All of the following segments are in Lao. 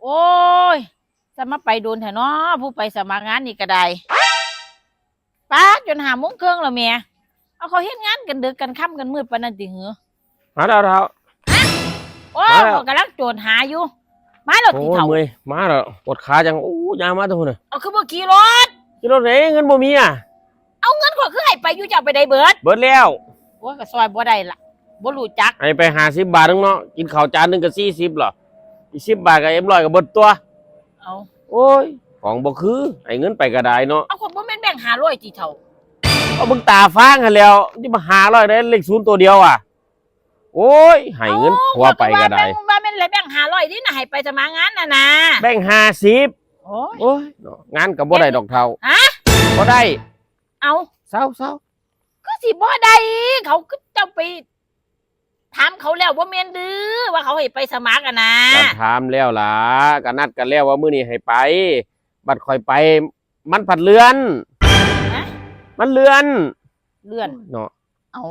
ໂອ້ຍ ຈະມາໄປດົນແທ້ເນາະ ຜູ້ໄປສະໝັກງານນີ້ກະໄດ້. ປາດ ຈົນຫ້າໂມງເຄິ່ງແລ້ວແໝ. ເອົາ ເຂົາເຮັດງານກັນເດິກກັນຄ່ຳກັນມືດປານນັ້ນຕິເຫີ? ມາແລ້ວເຖົ້າ. ໂອ້ຍ ມາແລ້ວ ຂ້ອຍກຳລັງໂຈດຫາຢູ່. ມາແລ້ວຕິເຖົ້າ? ໂອ້ຍ ເມື່ອຍ ມາແລ້ວ ປວດຂາຈັງ. ໂອ້ ຍ່າງມາແຕ່ພຸ້ນນະ. ເອົາ ຄືບໍ່ຂີ່ລົດ? ຂີ່ລົດໃດ ເງິນບໍ່ມີອະ. ເອົາ ເງິນຂ້ອຍຄືໃຫ້ໄປຢູ່ ເຈົ້າໄປໃດເບີດ? ເບີດແລ້ວ. ໂອ້ຍ ກະຊ່ອຍບໍ່ໄດ້ລະ ບໍ່ຮູ້ຈັກ. ໃຫ້ໄປຫ້າສິບບາດໜຶ່ງເນາະ ກິນເຂົ້າຈານໜຶ່ງກະສີ່ສິບລະ ອີກສິບບາດກະເອັມຮ້ອຍກະເບີດຕົວະ. ເອົາ ໂອ້ຍ ຂອງບໍ່ຄື ໃຫ້ເງິນໄປກະໄດ້ເນາະ. ເອົາ ຂ້ອຍບໍ່ແມ່ນແບ່ງຫ້າຮ້ອຍຕິເຖົ້າ? ເອົາ ເບິ່ງຕາຟາງຫັ້ນແລ້ວ ຊິມາຫ້າຮ້ອຍໃດ ເລກສູນໂຕດຽວອະ. ໂອ້ຍ ໃຫ້ເງິນຜົວໄປກະໄດ້. ເອົາ ວ່າແມ່ນ ວ່າແມ່ນແບ່ງຫ້າຮ້ອຍນີ້ນະ ໃຫ້ໄປສະໝັກງານຫັ້ນນະ. ແບ່ງຫ້າສິບ. ໂອ້ຍ ໂອ້ຍ ເນາະ ງານກະບໍ່ໄດ້ດອກເຖົ້າ. ຮະ? ບໍ່ໄດ້. ເອົາ ເຊົາໆ ຄືຊິບໍ່ໄດ້ ເຂົາຄືເຈົ້າໄປຖາມເຂົາແລ້ວບໍ່ແມ່ນຫຼື ວ່າເຂົາໃຫ້ໄປສະໝັກຫັ້ນນະ? ກະຖາມແລ້ວລະ ກະນັດກັນແລ້ວວ່າມື້ນີ້ໃຫ້ໄປ ບັດຂ້ອຍໄປ ມັນພັດເລື່ອນ. ຮະ? ມັນເລື່ອນ. ເລື່ອນເນາະ. ເອົາ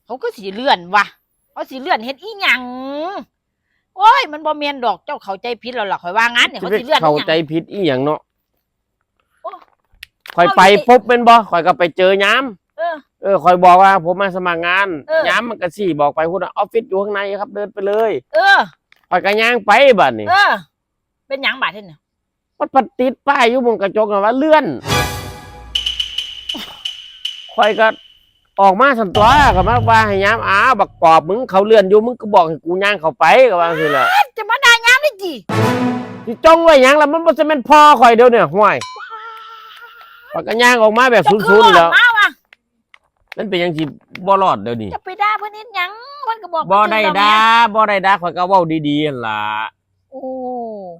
ເຂົາຄືຊິເລື່ອນວະ ເຂົາຊິເລື່ອນເຮັດອີ່ຫຍັງ? ໂອ້ຍ ມັນບໍ່ແມ່ນດອກ ເຈົ້າເຂົ້າໃຈຜິດແລ້ວລະ ຂ້ອຍວ່າງານນີ້ເຂົາຊິເລື່ອນອີ່ຫຍັງ? ເຂົ້າໃຈຜິດອີ່ຫຍັງເນາະ. ໂອ້ ຂ້ອຍໄປປຸບແມ່ນບໍ່ ຂ້ອຍກະໄປເຈີຍາມ. ເອີ ເອີ ຂ້ອຍບອກວ່າຜົມມາສະໝັກງານ. ເອີ ຍາມມັນກະຊີ້ບອກໄປພຸ້ນ ອອບຟິດຢູ່ຂ້າງໃນຄັບ ເດີນໄປເລີຍ. ເອີ ຂ້ອຍກະຍ່າງໄປບາດນີ້. ເອີ ເປັນຫຍັງບາດນີ້? ມັນພັດຕິດປ້າຍຢູ່ໝ່ອງກະຈົກນະວ່າເລື່ອນ. ຂ້ອຍກະອອກມາຊັ້ນຕົວະ ກະມາວ່າໃຫ້ຍາມ. ອ້າວ ບັກປອບ ມຶງ ເຂົາເລື່ອນຢູ່ ມຶງກະບອກໃຫ້ກູຍ່າງເຂົ້າໄປ ກະວ່າຈັ່ງຊີ້ແຫຼະ. ຈະມາດ່າຍາມນີ້ຕິ? ຊິຈົ່ງໄວ້ຫຍັງລະ ມັນບໍ່ແມ່ນພໍ່ຂ້ອຍດຽວນີ້ ຫ້ວຍ. ຂ້ອຍກະຍ່າງອອກມາແບບສູນໆແລ້ວ. ມາວະ ມັນເປັນຫຍັງຊິບໍ່ລອດດຽວນີ້? ຈະໄປດ່າເພິ່ນເຮັດຫຍັງ? ເພິ່ນກະບອກ ບໍ່ໄດ້ດ່າ ບໍ່ໄດ້ດ່າ ຂ້ອຍກະເວົ້າດີໆຫັ້ນລະ. ໂອ້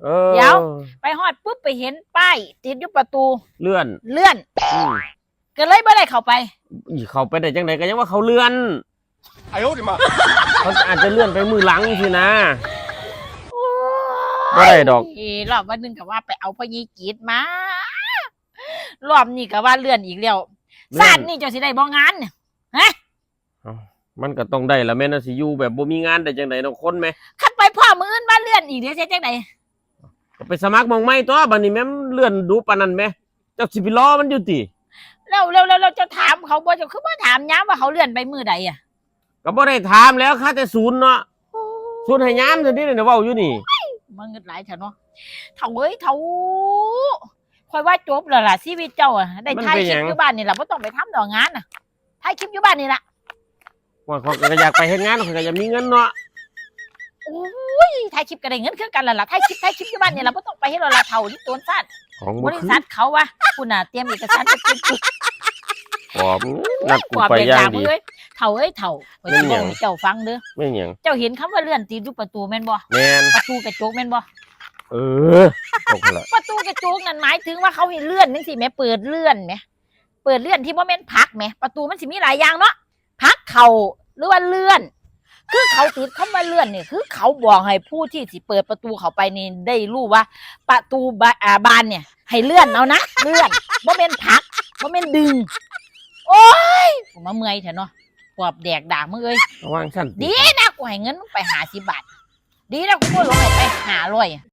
ເອີ ດຽວ ໄປຮອດປຶບ ໄປເຫັນປ້າຍຕິດຢູ່ປະຕູ ເລື່ອນ ເລື່ອນ. ອືມ ກະເລີຍບໍ່ໄດ້ເຂົ້າໄປ. ອີ ເຂົ້າໄປໄດ້ຈັ່ງໃດ ກະຍັງວ່າເຂົາເລື່ອນ. ເຂົາອາດຈະເລື່ອນໄປມື້ຫຼັງຊີ້ນະ. ໂອ້ຍ ບໍ່ໄດ້ດອກ. ເອີ ລອບວັນໜຶ່ງກະວ່າໄປເອົາພໍ່ໃຫຍ່ກີດມາ ລອບນີ້ກະວ່າເລື່ອນອີກແລ້ວ. ເລື່ອນ ຊາດນີ້ເຈົ້າຊິໄດ້ບໍ່ງານ? ຮະ? ເອົ້າ ມັນກະຕ້ອງໄດ້ລະແມ່ນ ຊິຢູ່ແບບບໍ່ມີງານໄດ້ຈັ່ງໃດເນາະ ຄົນແມ. ຄັນໄປພໍ້ມື້ອື່ນວ່າເລື່ອນອີກເດ ຊິເຮັດຈັ່ງໃດ? ກະໄປສະໝັກໝ່ອງໃໝ່ຕົວະ ບາດນີ້ແມ່ນເລື່ອນດຸປານນັ້ນແມ. ເຈົ້າຊິໄປລໍມັນຢູ່ຕິ? ແລ້ວ ແລ້ວ ແລ້ວ ແລ້ວເຈົ້າຖາມເຂົາບໍ່? ເຈົ້າຄືບໍ່ຖາມຍາມວ່າເຂົາເລື່ອນໄປມື້ໃດອະ? ກະບໍ່ໄດ້ຖາມແລ້ວ ຄາແຕ່ສູນເນາະ. ໂອ້ ສູນໃຫ້ຍາມຊັ້ນຕິ ເວົ້າຢູ່ນີ້. ໂອ້ຍ ມາງຶດຫຼາຍແທ້ເນາະ ເຖົ້າເອີຍເຖົ້າ. ຂ້ອຍວ່າຈົບແລ້ວລະຊີວິດເຈົ້າອະ ໄດ້ຖ່າຍຄລິບຢູ່ບ້ານນີ້ລະ ບໍ່ຕ້ອງໄປທຳດອກງານນະ. ຖ່າຍຄລິບຢູ່ບ້ານນີ້ລະ. ໂອ້ຍ ຂ້ອຍກະຢາກໄປເຮັດງານ ຂ້ອຍກະຢາກມີເງິນເນາະ. ໂອ້ຍ ຖ່າຍຄລິບກະໄດ້ເງິນຄືກັນລະລະ ຖ່າຍຄລິບ ຖ່າຍຄລິບຢູ່ບ້ານນີ້ລະ ບໍ່ຕ້ອງໄປເຮັດແລ້ວລະ ເຖົ້ານີ້ໂຕນຊາດ. ບໍລິສັດເຂົາວ່າ ພຸ້ນນະ ຕຽມເອກະສານໄປເກັບ. ປອບ ນັດກູໄປຢ່າງດີ. ເຖົ້າເອີຍເຖົ້າ ຂ້ອຍຊິເວົ້າໃຫ້ເຈົ້າຟັງເດີ. ແມ່ນຫຍັງ? ເຈົ້າເຫັນຄຳວ່າເລື່ອນຕິດຢູ່ປະຕູແມ່ນບໍ່? ແມ່ນ. ປະຕູກະຈົກແມ່ນບໍ່? ເອີ ປະຕູກະຈົກນັ້ນໝາຍເຖິງວ່າເຂົາໃຫ້ເລື່ອນຈັ່ງຊີ້ແໝ ເປີດເລື່ອນແໝ. ເປີດເລື່ອນທີ່ບໍ່ແມ່ນຜັກແໝ ປະຕູມັນຊິມີຫຼາຍຢ່າງເນາະ ຜັກເຂົ້າ ຫຼືວ່າເລື່ອນ. ຄືເຂົາຕິດຄຳວ່າເລື່ອນນີ້ ຄືເຂົາບອກໃຫ້ຜູ້ທີ່ຊິເປີດປະຕູເຂົ້າໄປນີ້ໄດ້ຮູ້ວ່າປະຕູບາ- ອ່າ ບານນີ້ໃຫ້ເລື່ອນເອົານະ ເລື່ອນ ບໍ່ແມ່ນຜັກ ບໍ່ແມ່ນດຶງ. ໂອ້ຍ ກູມາເມື່ອຍແທ້ເນາະ ປອບແດກດາກມຶງເອີຍ. ລະວັງຊັ້ນຕິ ດີນະ ກູໃຫ້ເງິນມຶງໄປຫ້າສິບບາດ ດີນະ ກູບໍ່ຫຼົງໃຫ້ໄປຫ້າຮ້ອຍ.